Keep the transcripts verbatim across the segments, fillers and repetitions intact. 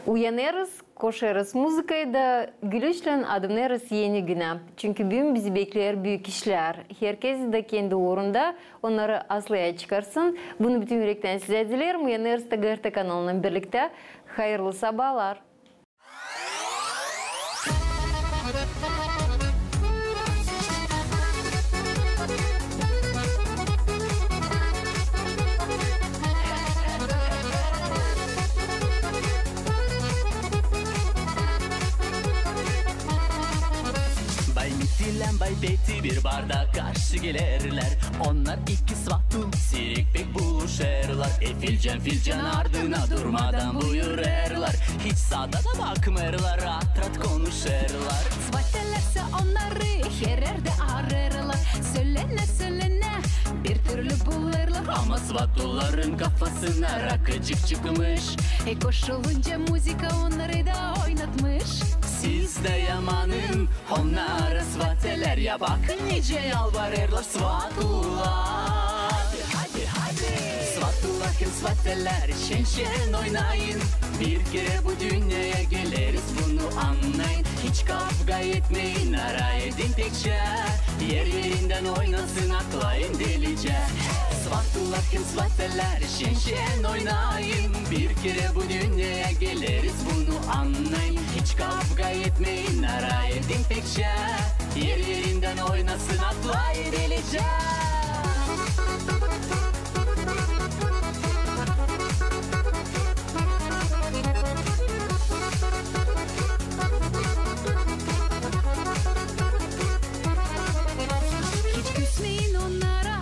Uyanêrız, koşêrız muzıkayı da gülüşlän adımnêêrız eni günä. Çünkü büün bizi bekleer büük işlär. Herkez dä kendi uurunda onnarı aslaya çıkarsın. Bunu bütün ürektän sizä dileerim. Uyanêrız TGRT kanalınan birliktä. Hayırlı sabaalar. Bay Miti ilän Bay Peti bir barda karşı gelerlär. Onnar iki svatu sirik pek buluşêrlar. E, filcan filcan ardına durmadan buyurêrlar. Hiç saada da bakmêêrlar, raat-raat konuşêrlar. Svatelärsä onnarı her erdä arêêrlar. Sölänä, sölänä, bir türlü bulêrlar. Ama svatuların kafasına rakıcık çıkmış. E, koşulunca muzıka onnarı da oynatmış. Siz dä yamanın onnara, svatelär, ya bakın nicä yalvarêrlar svatular. Hadi, hadi, hadi. Svatular hem svatelär, şen-şen oynayın. Bir kerä bu dünneyä geleriz, bunu annayın. Hiç kavga etmeyin, alay edin tekcä. Er-erindän oynasın, atlayın delicä. Svatular hem svatelär, şen-şen oynayın. Bir kerä bu dünneyä geleriz, bunu annayın. Hiç kavga etmeyin, alay edin tekcä. Er-erindän oynasın, atlayın delicä. Hiç küsmeyin onnara,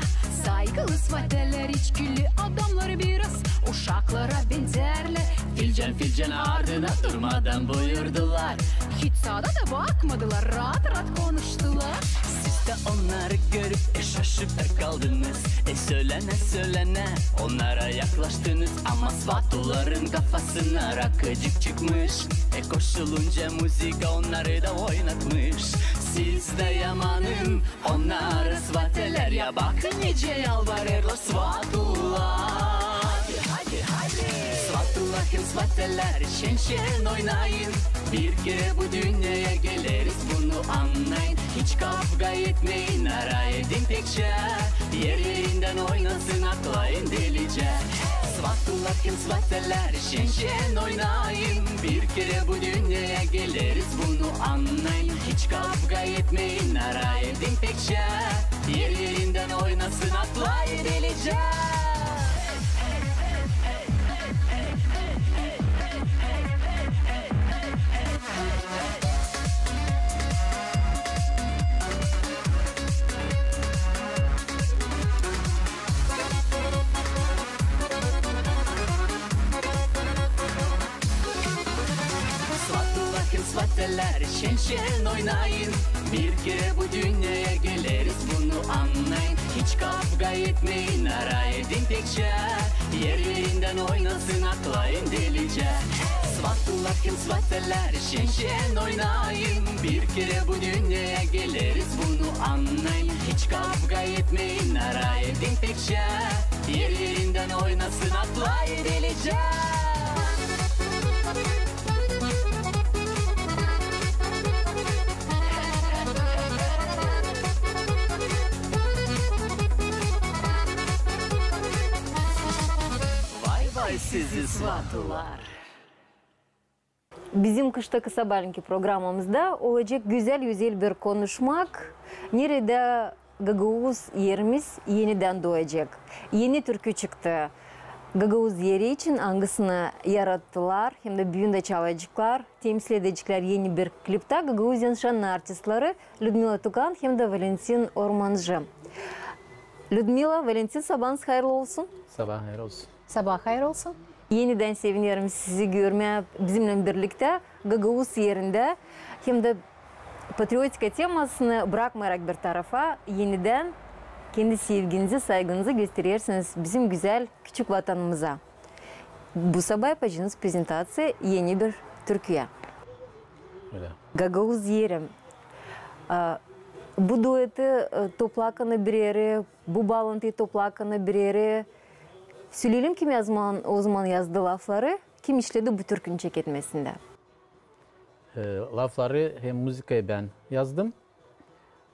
saygılı svatelär, içkili adamnar biraz, uşaklara benzärlär. Filcan-filcan ardına durmadan buyurdular. Hiç saada da bakmadılar, raat-raat konuştular. Siz dä onnarı görüp, e, şaşıp kaldınız. E, sölänä, sölänä onnara yaklaştınız. Ama svatuların kafasına rakıcık çıkmış. E, koşulunca muzıka onnarı da oynatmış. Siz dä yamanın onnara, svatelär, ya bakın nicä yalvarêrlar svatular. Hadi, hadi, hadi. Svatular hem svatelär, şen-şen oynayın. Bir kerä bu dünneyä geleriz, bunu annayın. Hiç kavga etmeyin, alay edin tekcä. Er-erindän oynasın, atlayın delicä. Svatular hem svatelär, şen-şen oynayın. Bir kerä bu dünneyä geleriz, bunu annayın. Hiç kavga etmeyin, alay edin tekcä. Er-erindän oynasın, atlayın delicä. Svatular hem svatelär, şen-şen oynayın. Bir kerä bu dünneyä geleriz, bunu annayın. Hiç kavga etmeyin, alay edin tekcä. Er-erindän oynasın, atlayın delicä. Svatular hem svatelär, şen-şen oynayın. Bir kerä bu dünneyä geleriz, bunu annayın. Hiç kavga etmeyin, alay edin tekcä. Er-erindän oynasın, atlayın delicä. Vay-vay sizi, svatular! Bizim kıştakı sabaalenki programamızda olacek gözäl-gözäl bir konuşmak, neredä gagauz erimiz enidän duuyacek. Eni türkü çıktı gagauz eri için, angısını yarattılar hem dä büün dä çalaceklar, temsil edeceklär eni bir kliptä Gagauziyanın şannı artistları Lüdmila Tukan hem dä Valentin Ormancı. Lüdmila, Valentin, sabaanız hayırlı olsun. Sabaa hayır olsun. Sabaa hayır olsun. Enidän sevinerim sizi görmää bizimnän birliktä gagauz erindä. Hem dä patriotika temasını brakmayarak bir tarafa, enidän kendi sevginizi, saygınızı gösterersiniz bizim gözäl küçük vatanımıza. Bu sabaa yapacınız prezentaţiya eni bir türküyä. Ölä. Gagauz erim. A, bu dueti, e, toplakanı bir erä, bu baalantıyı toplakanı bir erä. Söleyelim, kim yazman, ozaman yazdı lafları, Kim işledi bu türkünün çeketmesindä? E, lafları hem muzıkayı bän yazdım.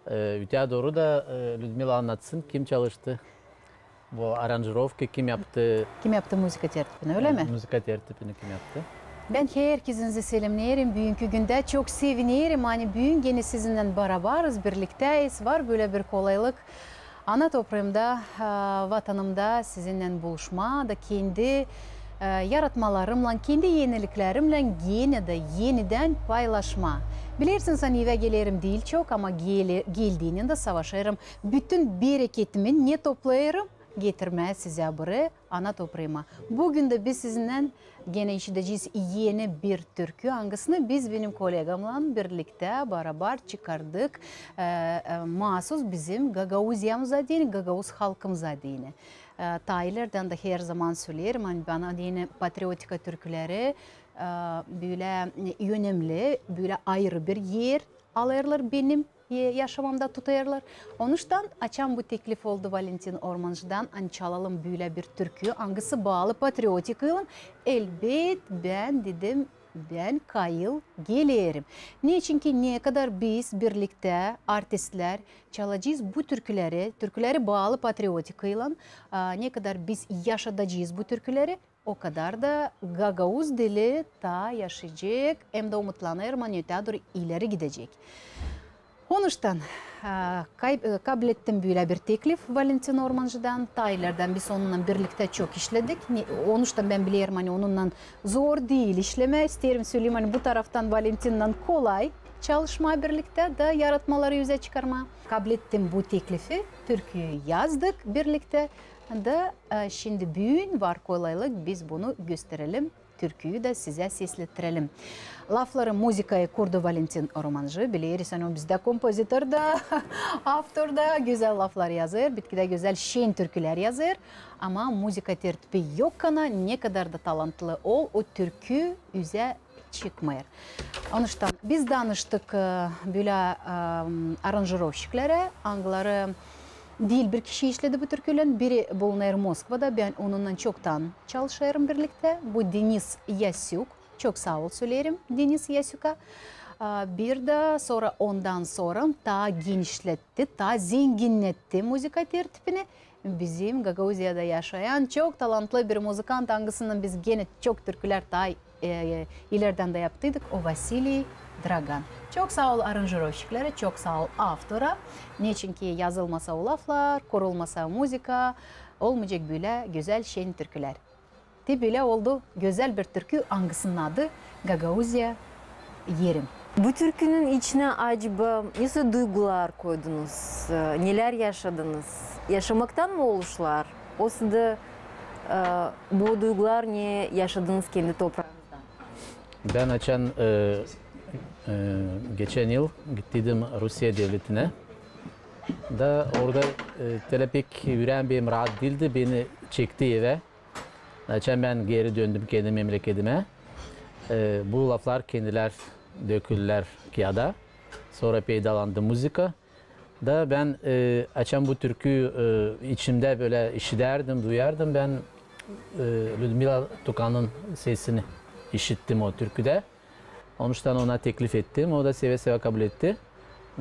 E, öteyä dooru da, e, Lüdmila annatsın, kim çalıştı. Bu aranjirovka kim yaptı? Kim yaptı muzıka tertipini, ölä mi? Muzıka tertipini kim yaptı? Bän herkezinä selämneerim. Büünkü gündä çok sevinerim, ani büün genä sizinnän barabarız, birliktäyiz. Var bölä bir kolaylık. Ana topraamda, e, vatanımda sizinnän buluşmaa da kendi, e, yaratmalarımnan, kendi eniliklerimnän genä dä enidän paylaşmaa. Bilersiniz, ani evä gelerim diil çok, ama gele-, geldiynän dä savaşêrım bütün bereketimi, ne toplêêrım, getirmää sizä buraya, ana topraama. Büün dä biz sizinnän genä işidecez eni bir türkü, angısını biz benim kolegamnan birliktä barabar çıkardık, e, e, maasuz bizim Gagauziyamıza deyni, gagauz halkımıza deyni. E, taa ilerdän dä herzaman söleerim, ani bana deyni patriotika türküleri, e, bölä, e, önemli, bölä ayırı bir er alêrlar benim e, yaşamamda tutêrlar. Onuştan, açan bu teklif oldu Valentin Ormancıdan, ani çalalım bölä bir türkü, angısı baalı patriotikaylan, elbet, bän dedim, bän kayıl gelerim. Neçin ki nekadar biz birliktä, artistlär, çalacez bu türküleri, türküleri baalı patriotikaylan, a, nekadar biz yaşadacez bu türküleri, o kadar da gagauz dili taa yaşayacek, hem dä umutlanêrım, ani taa dooru ileri gidecek. Onuştan, e, kay-, e, kablettim bölä bir teklif Valentin Ormancıdan. Taa ilerdän biz onunnan birliktä çok işledik. Ne, onuştan bän bilerim, ani onunnan zor diil işlemää. İsteerim söleyim, ani bu taraftan Valentinnän kolay çalışmaa birliktä da yaratmaları üzä çıkarmaa. Kablettim bu teklifi, türküyü yazdık birliktä. Da, e, şindi büün var kolaylık, biz bunu gösterelim, türküyü dä sizä seslettirelim. Lafları, muzıkayı kurdu Valentin Ormancı, bileriz, ani o bizdä kompozitor da, avtor da, gözäl laflar yazêr, bitkidä gözäl şen türkülär yazêr, ama muzıka tertipi yok kana, nekadar da talantlı ol, o türkü üzä çıkmêêr. Onuştan biz danıştık, e, bölä, e, aranjirovşiklerä, angıları diil bir kişi işledi bu türküylän, biri bulunêr Moskvada, bän onunnan çoktan çalışêrım birliktä. Bu Denis Yasük, çok saa ol söleerim Denis Yasüka. A, bir dä sora ondan sora taa genişletti, taa zenginnetti muzıka tertipini bizim Gagauziyada yaşayan çok talantlı bir muzıkant, angısınnan biz genä çok türkülär taa, e, ilerdän dä yaptıydık, o Vasiliy Dragan. Çok saa ol aranjirovşiklerä, çok saa ol avtora. Neçin ki yazılmasa o laflar, kurulmasa muzıka, olmayacek bölä gözäl şen türkülär. Te bölä oldu gözäl bir türkü, angısının adı Gagauziya erim. Bu türkünün içinä acaba nesoy duygular koydunuz, e, nelär yaşadınız? Yaşamaktan mı oluşlar? Osa da, e, bu duygular ne yaşadınız kendi topraanızda? Bän açan, e, e, geçän yıl gittiydim Rusiya devletinä. Da orada, e, telä pek üreem benim raat diildi, beni çekti evä. Açan bän geeri döndüm kendi memleketimä, e, bu laflar kendilär döküldülär kiyada. Sora peydalandı muzıka. Da bän, e, açan bu türkü, e, içimdä bölä işidärdim, duyardım, bän, e, Lüdmila Tukanın sesini işittim o türküdä. Onuştan ona teklif ettim, o da sevä-sevä kabuletti.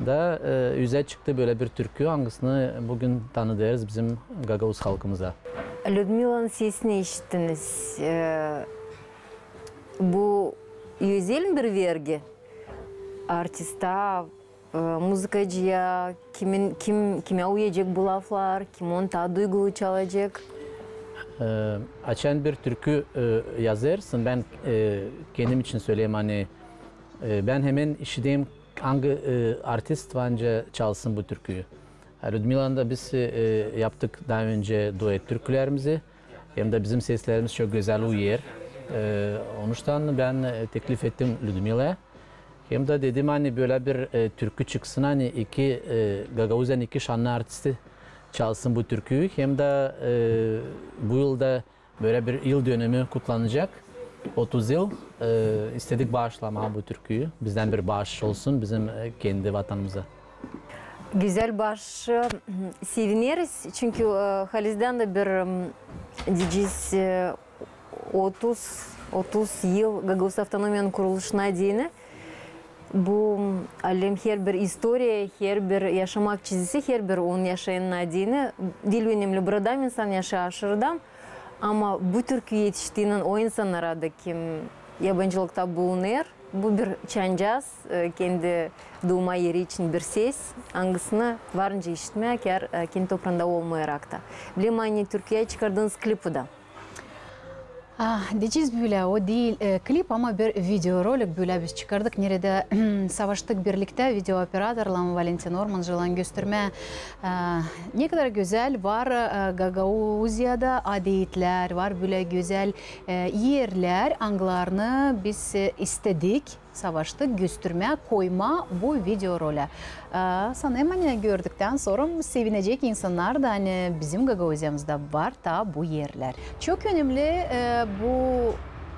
Da, e, üzä çıktı bölä bir türkü, angısını büün tanıdêrız bizim gagauz halkımıza. Lüdmilanın sesini işittiniz. E, bu özel bir vergi artista, e, muzıkacıya, kimin, kim, kimä uyacek bu laflar, kim onu taa duygulu çalacek? E, açan bir türkü, e, yazêrsın, bän, e, kendim için söleyim, ani, e, bän hemen işideyim, angı, e, artist varınca çalsın bu türküyü. E, Lüdmilanın da biz, e, yaptık taa önce duet türkülerimizi. Hem dä bizim seslerimiz çok gözäl uyêr. E, onuştan bän, e, teklif ettim Lüdmilaya. Hem dä dedim, ani bölä bir, e, türkü çıksın, ani iki, e, Gagauziyanın iki şannı artisti çalsın bu türküyü. Hem dä, e, bu yılda bölä bir yıl dönümü kutlanacek. Otuz yıl, e, istedik baaşlamaa bu türküyü. Bizdän bir baaş olsun bizim, e, kendi vatanımıza. Gözäl baaş, e, sevineriz, çünkü, e, halizdän dä bir, m, deyecez, e, otuz, otuz yıl Gagauz avtonomiyanın kuruluşuna deyni. Bu alem herbir istoriya, herbir yaşamak çizgisi, herbir onun yaşayanına deyni diil önemli, burada mı insan yaşêêr, aşırıda mı. Ama bu türkü etiştiynän o insannara da, kim yabancılıkta bulunêr, bu bir çancaz, e, kendi duuma eri için bir ses, angısını var nicä işitmää, kär, e, kendi topraanda olmayarak ta. Bilmäm, ani türküyä çıkardınız klipi dä. Ah, deyecez bölä, o diil, e, klip, ama bir videorolik bölä biz çıkardık, neredä savaştık birliktä videooperatorlan, Valentin Ormancıylan göstermää, e, ne kadar gözäl var, e, Gagauziyada adetlär, var bölä gözäl, e, erlär, angılarını biz, e, istedik. Savaştık göstermää, koymaa bu videorolä. E, sanêrım, ani gördüktän sora sevinecek insannar da, ani bizim Gagauziyamızda var taa bu erlär. Çok önemli, e, bu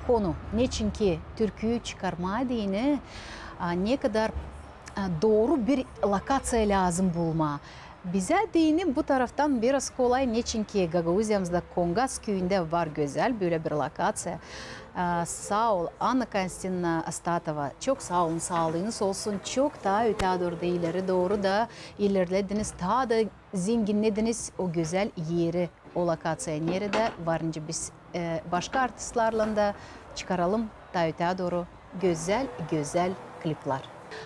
konu. Neçinki türküyü çıkarmaa deyni, e, ne kadar, e, dooru bir lokaţiya lääzım bulmaa. Bizä deyni bu taraftan biraz kolay, neçinki Gagauziyamızda Kongaz küüyündä var gözäl bölä bir lokaţiya. E, saa ol, Anna Konstantinovna Astatova, çok saa olun, saalıınız olsun, çok taa ötää dooru da, ileri dooru da ilerlediniz, taa da zenginnediniz o gözäl eri, o lokaţiya, neredä var nicä biz, e, başka artistlarlan da çıkaralım taa ötää dooru gözäl, gözäl kliplär.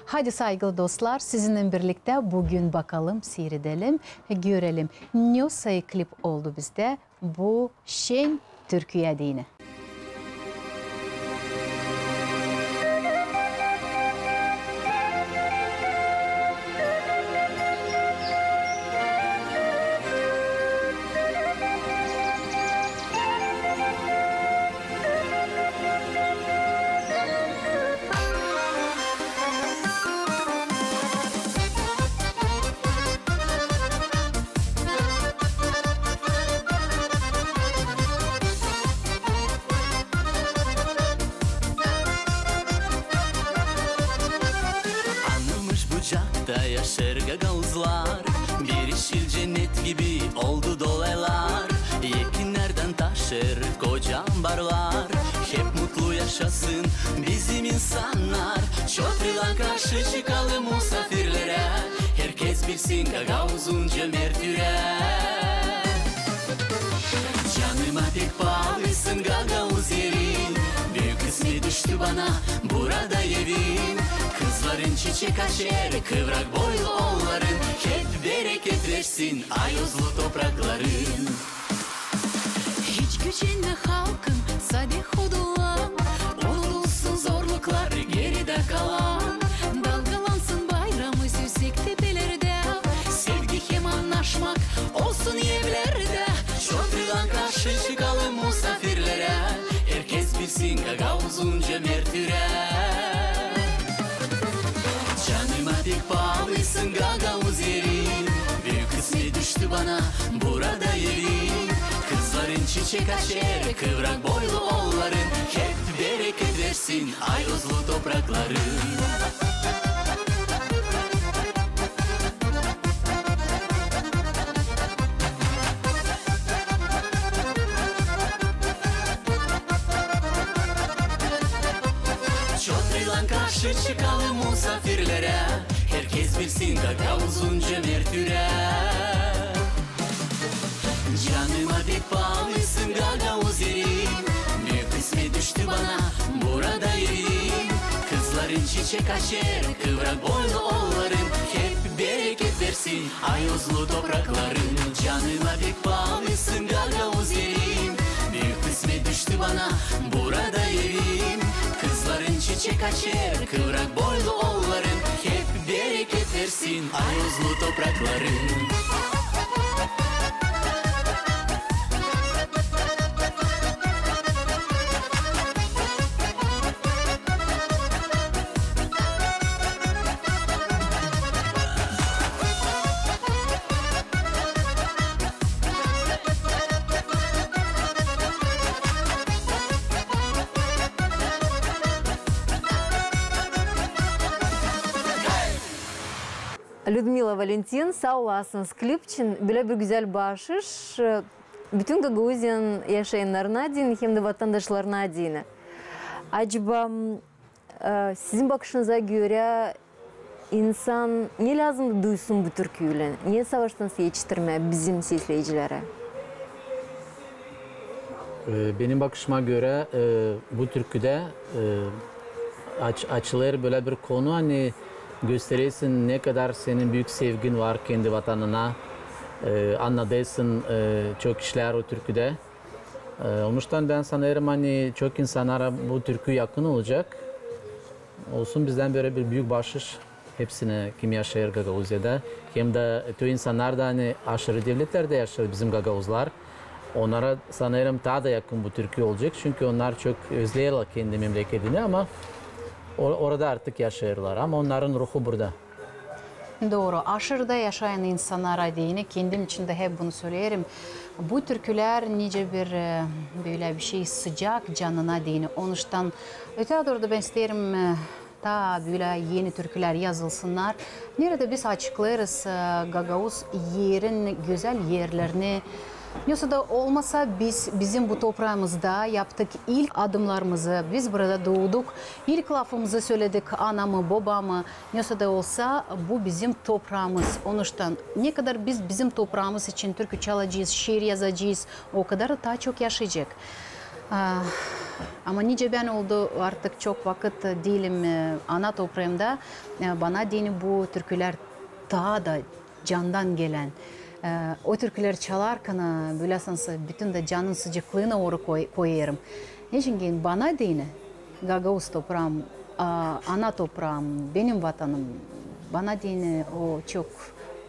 Hadi, saygılı dostlar, sizinnän birliktä büün bakalım, siiredelim, görelim, ne sayı klip oldu bizdä bu şen türküyä deyni. Anılmış Bucakta yaşêêr gagauzlar, bir işil cennet gibi oldu dolaylar. Ekinnerdän taşêr koca ambarlar, hep mutlu yaşasın bizim insannar. Çotırlan karşı çıkalım musafirlerä, herkez bilsin gagauzun cömert ürää. Canıma pek paalısın, gagauz erim, büük kısmet düştü bana burada evim. Kızların çiçek açêr kıvrak boylu oolların, hep bereket versin ayozlu toprakların. Hiç gücenmä, halkım, sade hudurlan, unudulsun zorluklar, geridä kalan. Dalgalansın bayramımız üüsek tepelerdä, sevgi hem annaşmak olsun evlerdä. Çotırlan karşı çıkalım musafirlerä, herkez bilsin gagauzun cömert ürää. Canıma pek paalısın, gagauz erim, büük kısmet düştü bana burada evim. Kızların çiçek açêr kıvrak boylu oolların, hep bereket versin ayozlu toprakların. Çotırlan karşı çıkalım musafirlerä, herkez bilsin gagauzun cömert ürää. Canıma pek paalısın, gagauz erim, büük kısmet düştü bana burada evim. Kızların çiçek açêr kıvrak boylu oolların, hep bereket versin ayozlu toprakların. Canıma pek paalısın, gagauz erim, büük kısmet düştü bana burada evim. Kızların çiçek açêr kıvrak boylu oolların, hep bereket versin ayozlu toprakların. Lüdmila, Valentin, saa olasınız klip için. Bölä bir gözäl başış, e, bütün Gagauziyanın yaşayannarına deyni hem dä vatandaşlarına deyni. Acaba, e, sizin bakışınıza görä, insan ne lääzım duysun bu türküylän? Ne savaştanız etiştirmää bizim sesleyicileri? E, benim bakışıma görä, e, bu türküdä, e, aç-, açılêr bölä bir konu, ani gösteresin, ne kadar senin büük sevgin var kendi vatanına, e, annadêrsın, e, çok işlär o türküdä. E, onuştan bän sanêrım, ani çok insannara bu türkü yakın olacek. Olsun bizdän bölä bir büük baaşış hepsinä, kim yaşêêr Gagauziyada. Hem dä te insannar da, ani aşırı devletlerdä yaşêêr bizim gagauzlar. Onnara, sanêrım, taa da yakın bu türkü olacek, çünkü onnar çok özleerlär kendi memlekedini, ama o-, orada artık yaşêêrlar, ama onnarın ruhu burada. Dooru. Aşırıda yaşayan insannara deyni, kendim için dä hep bunu söleerim. Bu türkülär nicä bir, e, bölä bir şey sıcak canına deyni. Onuştan ötää dooru da bän isteerim, e, taa bölä eni türkülär yazılsınnar. Neredä biz açıklêêrız, e, gagauz erin gözäl erlerini. Nesoy da olmasa, biz bizim bu topraamızda yaptık ilk adımnarımızı, biz burada dooduk, ilk lafımızı söledik, anamı, bobamı. Nesoy da olsa, bu bizim topraamız. Onuştan ne kadar biz bizim topraamız için türkü çalacez, şiir yazacez, o kadar taa çok yaşayacek. A, ama nicä bän oldu, artık çok vakıt diilim, e, ana topraamda, e, bana deyni bu türkülär taa da candan gelän. E, o türküleri çalarkan, e, bölä sansın bütün dä canın sıcaklıını orayı koy-, koyêrım. Neçin ki bana deyni, gagauz topraam, a, ana topraam, benim vatanım, bana deyni o çok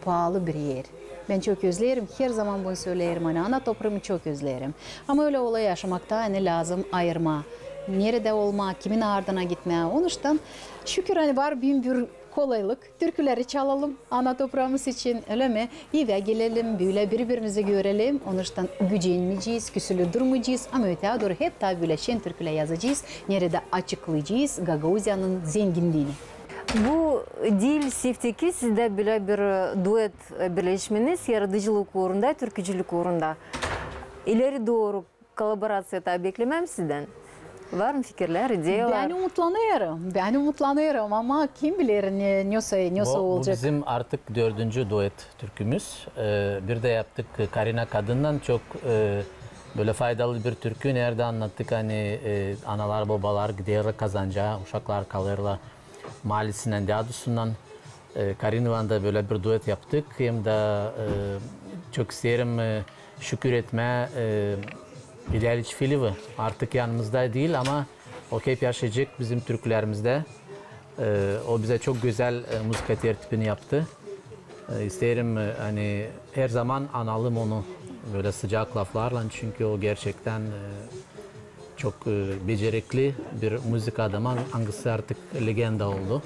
paalı bir er. Bän çok özleerim, herzaman bunu söleerim, ani ana topraamı çok özleerim. Ama ölä olêr yaşamakta, ani lääzım ayırmaa, neredä olmaa, kimin ardına gitmää. Onuştan şükür, ani var büün bir kolaylık. Türküleri çalalım ana topraamız için, ölä mi? Evä gelelim, bölä biri-birimizi görelim. Onuştan gücenmeyecez, küsülü durmayacez, ama ötää dooru hep taa bölä şen türkülär yazacez, neredä açıklayacez Gagauziyanın zenginliini. Bu diil Sevteki, sizdä bölä bir, e, duet, e, birleşmeniz yaradıcılık uurunda, türkücülük uurunda. İleri dooru kolaboraţiya taa beklemää mi sizdän? Var mı fikirlär, ideyalar? Bän umutlanêrım, bän umutlanêrım, ama kim biler ne, nesoy, nesoy olacek. Bu bizim artık dördüncü duet türkümüz. E, bir dä yaptık Karina Kadınnan, çok, e, bölä faydalı bir türkü, neredä annattık, ani, e, analar, bobalar giderlär kazancaa, uşaklar kalêrlar maalisindän, dädusundan. E, Karinaylan da bölä bir duet yaptık. Hem dä, e, çok isteerim, e, şükür etmää, e, İlya İliç Filivi. Artık yanımızda diil, ama o hep yaşayacek bizim türkülerimizdä. E, o bizä çok gözäl, e, muzıka tertibini yaptı. E, isteerim, e, ani herzaman analım onu bölä sıcak laflarlan, çünkü o gerçektän, e, çok, e, becerikli bir muzıka adamı, angısı artık legenda oldu.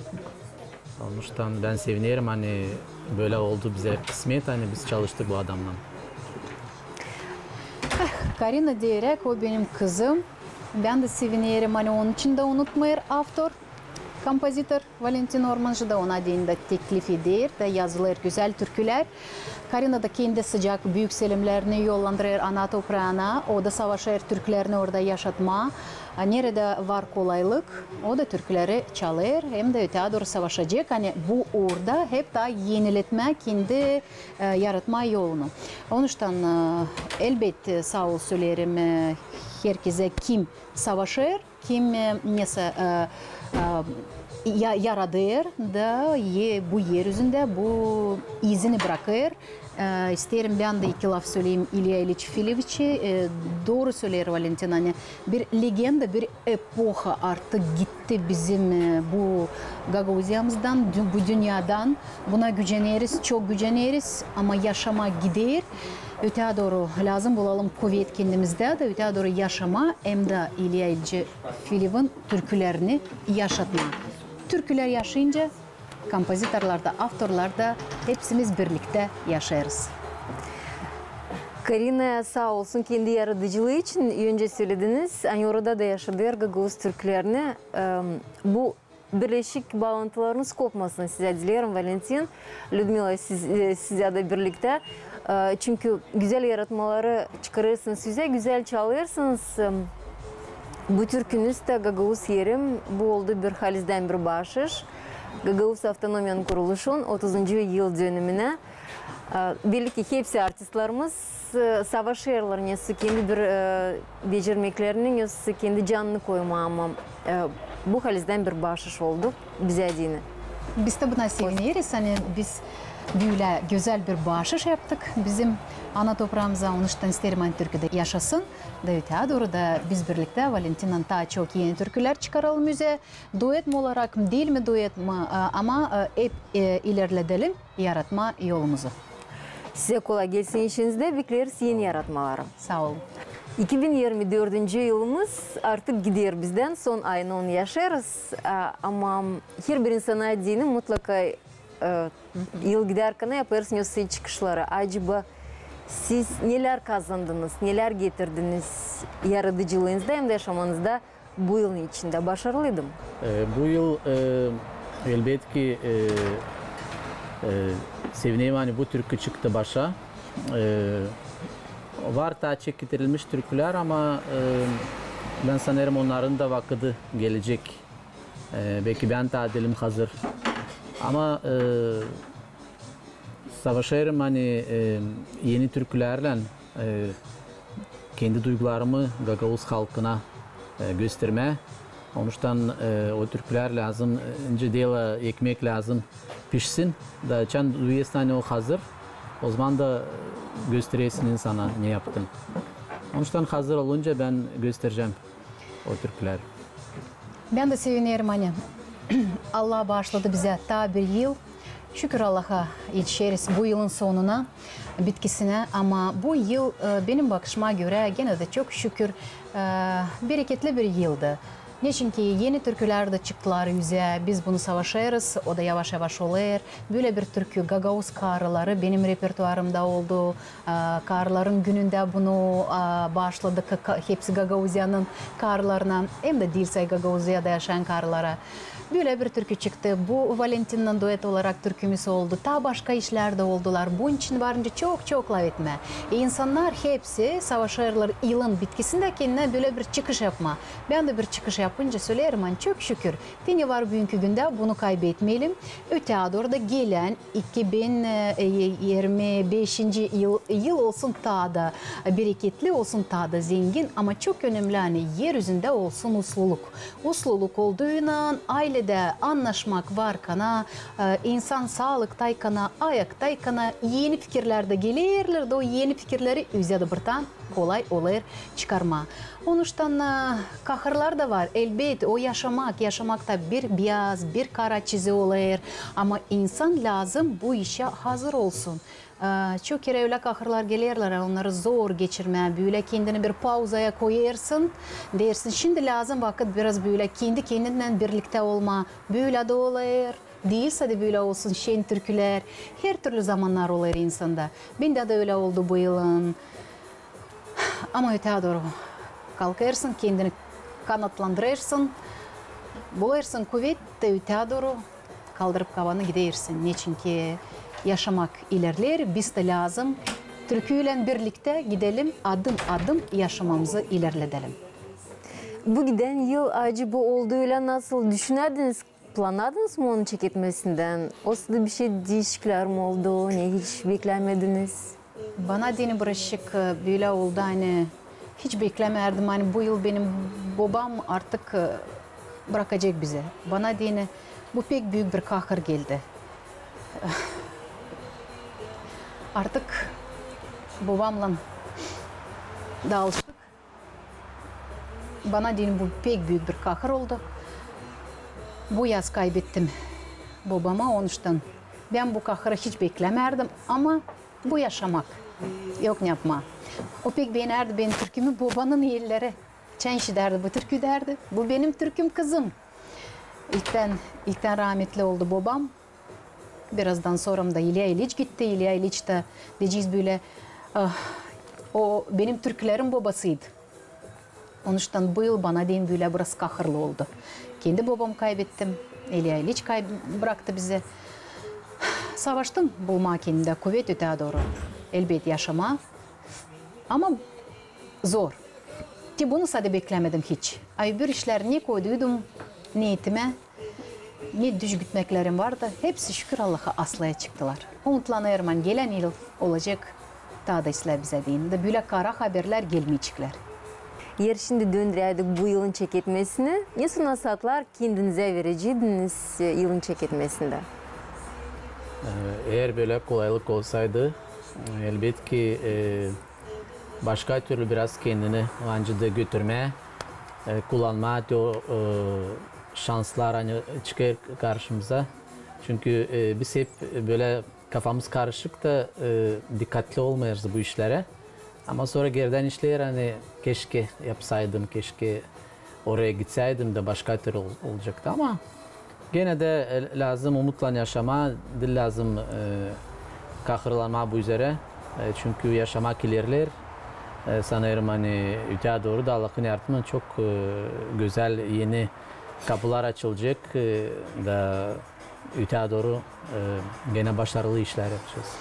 Onuştan bän sevinerim, ani bölä oldu bizä kısmet, ani biz çalıştık bu adamnan. Karina deeräk, o benim kızım. Bän dä sevinerim, ani onun için dä unutmêêr avtor, kompozitor Valentin Ormancı da, ona deyni dä teklif eder dä yazılêr gözäl türkülär. Karina da kendi sıcak, büük selemnerini yollandırêr ana topraana. O da savaşêr türkülerini orada yaşatmaa. A, neredä var kolaylık, o da türküleri çalêr, hem dä ötää dooru savaşacek, ani bu uurda hep taa eniletmää kendi, e, yaratma yolunu. Onuştan, e, elbet, e, saa ol söleerim, e, herkezä, kim savaşêr, kim, e, nesä, e, e, ya-, yaradêr da e, bu er üzündä bu izini brakêr. E, isteerim bän dä iki laf söleyim İlya İliç Filiviçä. E, dooru söleer Valentin, ani bir legenda, bir epoha artık gitti bizim, e, bu Gagauziyamızdan, dü-, bu dünnädän. Buna güceneriz, çok güceneriz, ama yaşamaa gider. Ötää dooru lääzım bulalım kuvet kendimizdä dä, ötää dooru yaşamaa hem dä İlya İliç Filivin türkülerini yaşatmaa. Türkülär yaşayınca kompozitorlar da, avtorlar da, hepsimiz birliktä yaşêêrız. Karina saa olsun kendi yaradıcılıı için. Öncä sölediniz, ani orada da yaşadêr gagauz türkülerini. Em, bu Birleşik baalantılarınız kopmasın, sizä dileerim, Valentin, Lüdmila, siz, e, sizä dä birliktä. E, çünkü gözäl yaratmaları çıkarêrsınız üzä, gözäl çalêrsınız. E, bu türkünüz dä "Gagauz erim", bu oldu bir halizdän bir baaşış Gagauz avtonomiyanın kuruluşun otuzuncu yıldönümünä. E, belli ki hepsi artistlarımız, e, savaşêrlar, nesä kendi bir, e, becermeklerini, nesä kendi canını koymaa, ama, e, bu halizdän bir baaşış oldu bizä deyni. Biz dä buna sevineriz, ani biz bölä gözäl bir baaşış yaptık bizim ana topraamıza, onuştan isteerim, ani türkü dä yaşasın. Da öteyä dooru da biz birliktä Valentinnän taa çok eni türkülär çıkaralım üzä. Duet mi olarak, diil mi duet mi, e, ama, e, hep, e, ilerledelim yaratma yolumuzu. Sizä kolay gelsin işinizdä, bekleriz eni yaratmaları. Saa olun. İki bin irmi dördüncü yılımız artık gider bizdän, son ayını onu yaşêêrız. A, ama herbir insana deyni mutlaka, e, yıl gidärkän yapêrsınız çıkışları. Acaba siz nelär kazandınız, nelär getirdiniz yaradıcılıınızda hem dä yaşamanızda bu yılın içindä? Başarılıydı mı? E, bu yıl, e, elbetki, e, e, sevinerim, ani bu türkü çıktı başa. E, var taa çok getirilmiş türkülär, ama, e, bän sanêrım, onnarın da vakıdı gelecek. E, beki bän taa diilim hazır. Ama, e, savaşêrım, ani, e, eni türkülärlän, e, kendi duygularımı gagauz halkına, e, göstermää. Onuştan, e, o türkülär lääzım, e, nicä deyni, ekmek lääzım pişsin. Da çan duyêrsın, ani o hazır, ozaman da, e, gösteräsin insana, ne yaptın. Onuştan hazır olunca bän gösterecäm o türküläri. Bän dä sevinerim, ani Allah baaşladı bizä taa bir yıl. Şükür Allaha, etişeriz bu yılın sonuna, bitkisinä. Ama bu yıl, e, benim bakışıma görä, genä dä çok şükür, e, bereketli bir yıldı. Neçinki eni türkülär dä çıktılar üzä, biz bunu savaşêrız, o da yavaş-yavaş olêr. Bölä bir türkü, "Gagauz karıları", benim repertuarımda oldu. A, karıların günündä bunu, a, baaşladık, ka-, hepsi Gagauziyanın karılarına, hem dä diil say Gagauziyada yaşayan karılara. Bölä bir türkü çıktı. Bu Valentinnän duet olarak türkümüz oldu. Taa başka işlär dä oldular. Bunun için var nicä çok-çok lafetmää. E, insannar hepsi savaşêrlar yılın bitkisindä kendinä bölä bir çıkış yapmaa. Bän dä bir çıkış yapınca söleerim, ani çok şükür, te ne var büünkü gündä, bunu kaybetmeyelim. Öteyä dooru da gelän iki bin irmi beşinci yıl, yıl olsun taa da bereketli, olsun taa da zengin, ama çok önemli, ani er üzündä olsun usluluk. Usluluk olduynan ayledä annaşmak varkana, e, insan saalıktaykana, ayaktaykan, eni fikirlär dä gelerlär, da o eni fikirleri üzä dä bir taa kolay olêr çıkarmaa. Onuştan, e, kahırlar da var. Elbet, o yaşamak, yaşamakta bir biyaz, bir kara çizgi olêr. Ama insan lääzım bu işä hazır olsun. E, çok kerä ölä kahırlar gelerlär, onnarı zor geçirmää. Bölä kendini bir pauzaya koyêrsın, deersin, şindi lääzım vakıt biraz bölä kendi-kendinnän birliktä olmaa. Bölä dä olêr. Diilsä dä bölä olsun şen türkülär. Hertürlü zamannar olêr insanda. Bendä dä ölä oldu bu yılın. Ama öteyä dooru kalkêrsın, kendini kanatlandırêrsın, bulêrsın kuvet da öteyä dooru kaldırıp kafanı gidersin. Neçinki yaşamak ilerleer, biz dä lääzım türküylän birliktä gidelim, adım-adım yaşamamızı ilerledelim. Bu gidän yıl acaba oldu ölä, nasıl düşünärdiniz? Planladınız mı onu çeketmesindän? Osa da bir şey diişiklär mi oldu, ne hiç beklämediniz? Bana deyni birazcık, e, bölä oldu, ani hiç beklämärdim, ani bu yıl benim bobam artık, e, brakacek bizi. Bana deyni bu pek büük bir kahır geldi. Artık bobamnan daalıştık. Bana deyni bu pek büük bir kahır oldu. Bu yaz kaybettim bobamı, onuştan bän bu kahırı hiç beklämärdim, ama bu yaşamak. Yok ne yapmaa. O pek beenärdi benim türkümü, bobanın elleri. Çan işidärdi bu türkü, därdi: "Bu benim türküm, kızım." İlktän, ilktän rahmetli oldu bobam. Birazdan soram da İlya İliç gitti. İlya İliç dä, deyecez, bölä, ah, o benim türkülerin bobasıydı. Onuştan bu yıl bana deyni bölä biraz kahırlı oldu. Kendi bobamı kaybettim. İlya İliç kay-, bıraktı bizi. Savaştım bulmaa kendimdä kuvet ötää dooru. Elbet, yaşamaa. Ama zor. Ki bunu sade beklämedim hiç. A öbür işlär ne koyduydum neetimä, ne düzgütmeklerim vardı, hepsi, şükür Allaha, aslıya çıktılar. Umutlanêrım, ani gelän yıl olacek taa da islää bizä deyni. Da bölä kara haberlär gelmeyeceklär. Eer şindi döndüräydik bu yılın çeketmesinä, nesoy nasaatlar kendinizä vereceydiniz, e, yılın çeketmesindä? E, eer bölä kolaylık olsaydı, elbetki, e, başka türlü biraz kendini ancı da götürmää, e, kullanmaa te o, e, şanslar, ani çıkêr karşımıza. Çünkü, e, biz hep bölä kafamız karışık da, e, dikkatli olmêêrız bu işlerä. Ama sora geridän işleer, ani keşke yapsaydım, keşke oraya gitsäydim dä başka türlü ol-, olacaktı. Ama genä dä, e, lääzım umutlan yaşamaa, diil lääzım, e, kahırlanmaa bu üzerä. E, çünkü yaşamak ilerleer. E, sanêrım, ani öteyä dooru da Allahın yardımınnan çok, e, gözäl eni kapılar açılacek, e, da öteyä dooru, e, genä başarılı işlär yapacez.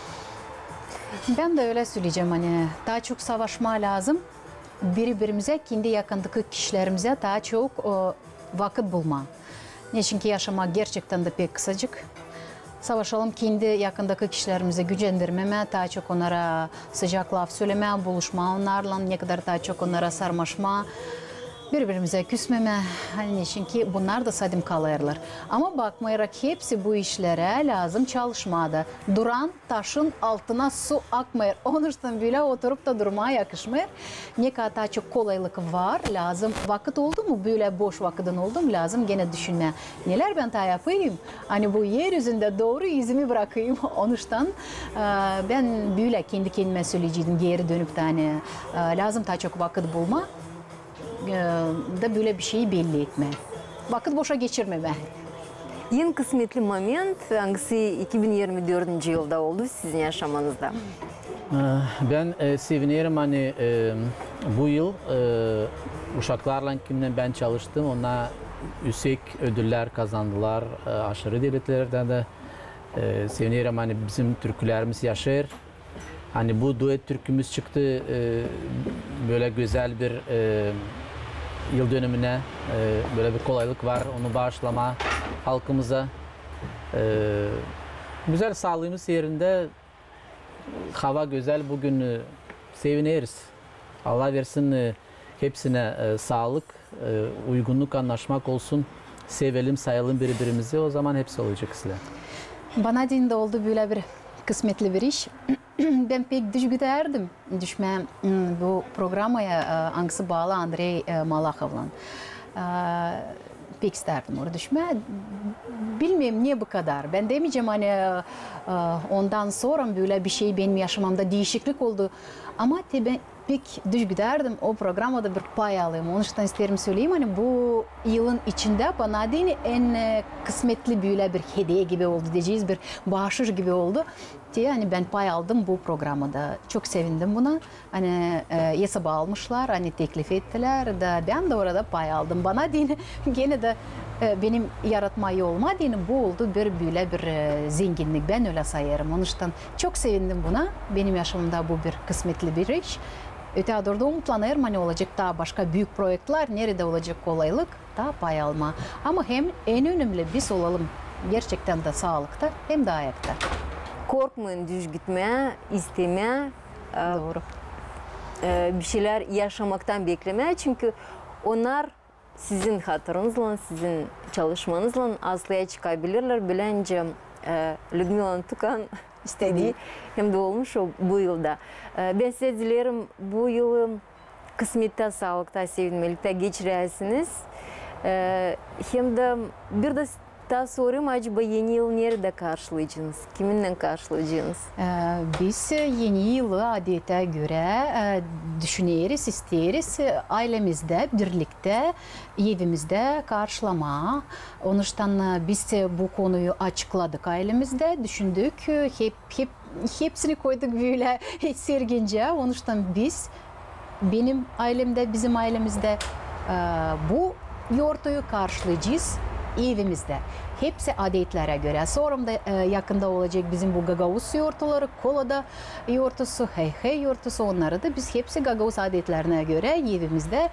Bän dä ölä söleyecäm, ani taa çok savaşmaa lääzım biri-birimizä, kendi yakındakı kişilerimizä taa çok, e, vakıt bulmaa. Neçinki yaşamak gerçektän dä pek kısacık. Savaşalım kendi yakındakı kişilerimizi gücendirmemää, taa çok onnara sıcak laf sölemää, buluşmaa onnarlan, ne kadar taa çok onnara sarmaşmaa, biri-birimizä küsmemää, ani neçinki bunnar da sadim kalêrlar. Ama bakmayarak hepsi bu işlerä lääzım çalışmaa da. Duran taşın altına su akmêêr. Onuştan bölä oturup ta durmaa yakışmêêr. Ne kadar taa çok kolaylık var, lääzım. Vakıt oldu mu, bölä boş vakıdın oldu mu, lääzım genä düşünmää, neler bän taa yapayım, ani bu er üzündä dooru izimi brakayım. Onuştan, e, bän bölä kendi kendimä söleyeceydim, geeri dönüp tä, ani, e, lääzım taa çok vakıt bulmaa, e, da bölä bişey belli etmää. Vakıt boşa geçirmemää. En kısmetli moment, angısı iki bin irmi dördüncü yılda oldu sizin yaşamanızda? E, bän, e, sevinerim, ani, e, bu yıl, e, uşaklarlan, kimnän bän çalıştım, onnar üüsek ödüller kazandılar, e, aşırı devletlerdän dä. E, sevinerim, ani bizim türkülerimiz yaşêêr. Ani bu duet türkümüz çıktı, e, bölä gözäl bir, e, yıldönümünä, e, bölä bir kolaylık var onu baaşlamaa halkımıza. E, gözäl, saalıımız erindä, hava gözäl bugün, e, sevineriz. Allah versin, e, hepsinä, e, saalık, e, uygunnuk, annaşmak olsun, sevelim, sayalım biri-birimizi, o zaman hepsi olacek islää. Bana deyni dä oldu bölä bir kısmetli bir iş. Bän pek düş güdärdim düşmää, m, bu programaya, e, angısı baalı Andrey, e, Malahovlan. E, pek istärdim oraya düşmää. Bilmeerim, ne bu kadar. Bän demeyecäm, ani, e, e, ondan sora bölä bişey benim yaşamamda diişiklik oldu. Ama te bän pek düş güdärdim o programada bir pay alayım. Onuştan isteerim söleyim, ani bu yılın içindä bana deyni en, e, kısmetli bölä bir hediye gibi oldu deyecez, bir baaşış gibi oldu. Te, ani bän pay aldım bu programada. Çok sevindim buna. Ani, e, esaba almışlar, ani teklif ettilär da bän dä orada pay aldım. Bana deyni, genä dä, e, benim yaratma yoluma deyni bu oldu bir bölä bir, e, zenginnik. Bän ölä sayêrım. Onuştan çok sevindim buna. Benim yaşamamda bu bir kısmetli bir iş. Öteyä dooru da umutlanêrım, ani olacek taa başka büük proektlär, neredä olacek kolaylık taa pay almaa. Ama hem en önemli, biz olalım gerçektän dä saalıkta hem dä ayakta. Korkmayın düş gitmää, istemää, e, dooru, e, bir şeylär yaşamaktan beklemää, çünkü onnar sizin hatırınızlan, sizin çalışmanızlan aslıya çıkabilirlär. Bölä nicä, e, Lüdmila Tukan istedi, hem dä olmuş o bu yılda. E, bän sizä dileerim bu yılı kısmettä, saalıkta, sevinmeliktä geçiräsiniz. E, hem dä bir dä taa sorayım, acaba eni yılı neredä karşılayacenız? Kiminnän karşılayacenız? E, biz eni yılı adetä görä, e, düşüneriz, isteeriz, e, aylemizdä, birliktä, evimizdä karşılamaa. Onuştan, e, biz bu konuyu açıkladık aylemizdä, düşündük, e, hep, hep, hepsini koyduk bölä sergincä. Onuştan biz, benim aylemdä, bizim aylemizdä, e, bu yortuyu karşılayacez evimizdä. Hepsi adetlerä görä. Sora da, e, yakında olacek bizim bu gagauz yortuları, kolada yortusu, hey-hey yortusu, onnarı da biz hepsi gagauz adetlerinä görä evimizdä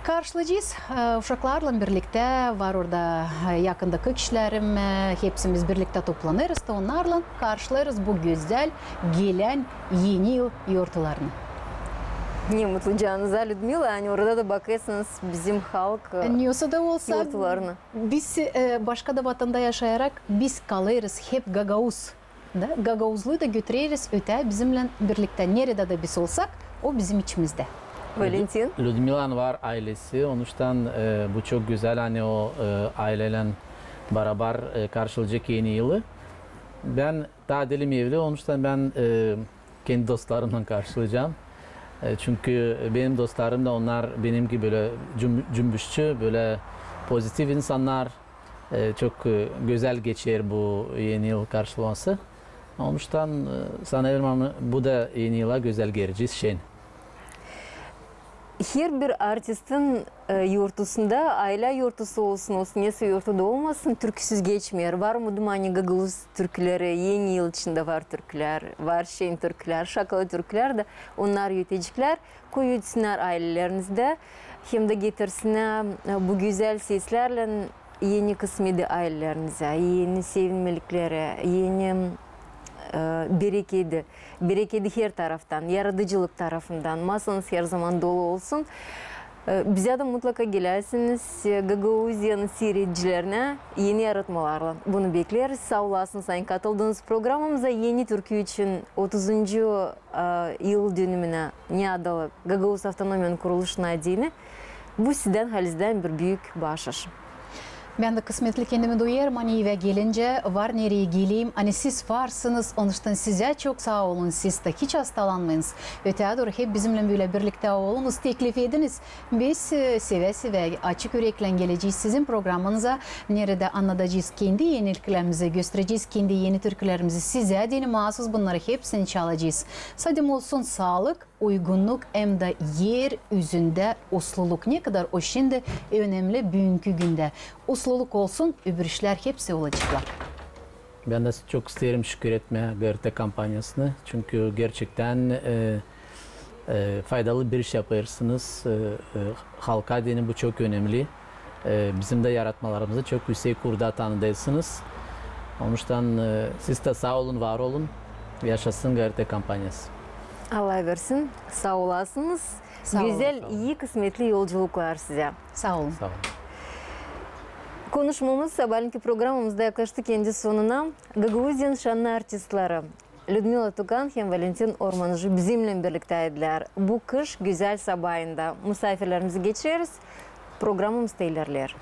karşılayacez. E, uşaklarlan birliktä var orada, e, yakında kişilerim, e, hepsimiz birliktä toplanêrız da onnarlan karşılayêrız bu gözäl gelän Eni yıl yortularını. Ne mutlu canınıza, Lüdmila, ani orada da bakêrsınız bizim halk, e, Ne olsa da olsa, yortularını. Biz, e, başka da vatanda yaşayarak, biz kalêrız hep gagauz. Da, gagauzluu da götüreriz ötää bizimnän birliktä. Neredä dä biz olsak, o bizim içimizdä. Valentin? Lüdmilanın var aylesi, onuştan, e, bu çok gözäl, ani o, e, aylelän barabar, e, karşılayacek Eni yılı. Bän taa diilim evli, onuştan bän, e, kendi dostlarımnan karşılayacam. E, çünkü benim dostlarım da, onnar benim gibi bölä cüm-, cümbüşçü, bölä pozitiv insannar. E, çok, e, gözäl geçer bu Eni yıl karşılaması. Onuştan, e, sanêrım, ani bu da Eni yıla gözäl gelecez şen. Herbir artistin, e, yortusunda, aylä yortusu olsun, olsun nesoy yortu da olmasın, türküsüz geçmeer. Var mı, duman, gagauz türküleri, Eni yıl içindä var türkülär, var şen türkülär, şakalı türkülär dä, onnar öteceklär, koyulsunnar aylelerizdä, hem dä getirsinnär, e, bu gözäl seslärlän eni kısmeti aylelerinizdä, eni sevinmelikleri, eni, e, bereketi. Bereketi her taraftan, yaradıcılık tarafından. Masanız her zaman dolu olsun. E, bizä dä mutlaka geläsiniz, e, Gagauziyanın siiredicilerinä eni yaratmalarlan. Bunu bekleriz. Saa olasınız, ani katıldınız programamıza. Eni türkü için otuzuncu, e, yıldönümünä ne adalı Gagauz avtonomiyanın kuruluşunun deyni. Bu sizdän halizdän bir büük baaşış. Bän dä kısmetli kendimi duyêrım, ani evä gelincä, var nereyi geleyim, ani siz varsınız, onuştan sizä çok saa olun, siz dä hiç hastalanmayınız. Ötää dooru hep bizimnän bölä birliktä olunuz, teklif ediniz. Biz, e, sevä-sevä, açık üreklän gelecez sizin programanıza, neredä annadacez kendi eniliklerimizi, gösterecez kendi eni türkülerimizi sizä deyni, maasuz bunnarı hepsini çalacez. Sade olsun saalık, uygunnuk hem dä er üzündä usluluk. Nekadar o şindi önemli büünkü gündä. Usluluk olsun, öbür işlär hepsi olaceklar. Bän dä çok isteerim şükür etmää GRT kompaniyasını. Çünkü gerçektän, e, e, faydalı bir iş yapêrsınız. E, e, halka deyni bu çok önemli. E, bizim dä yaratmalarımızı çok üüsek uurda tanıdêrsınız. Onuştan, e, siz dä saa olun, var olun. Yaşasın GRT kompaniyası. Allaa versin. Saa olasınız. Saa olun. Gözäl, ii, kısmetli yolculuklar sizä. Saa olun. Saa olun. Konuşmamız, sabaalenki programamız da yaklaştı kendi sonuna. Gagauziyanın şannı artistleri Lüdmila Tukan hem Valentin Ormancı bizimnän birliktäydilär bu kış gözäl sabaayında. Musaafirlerimizi geçireriz, programamız da ilerleer.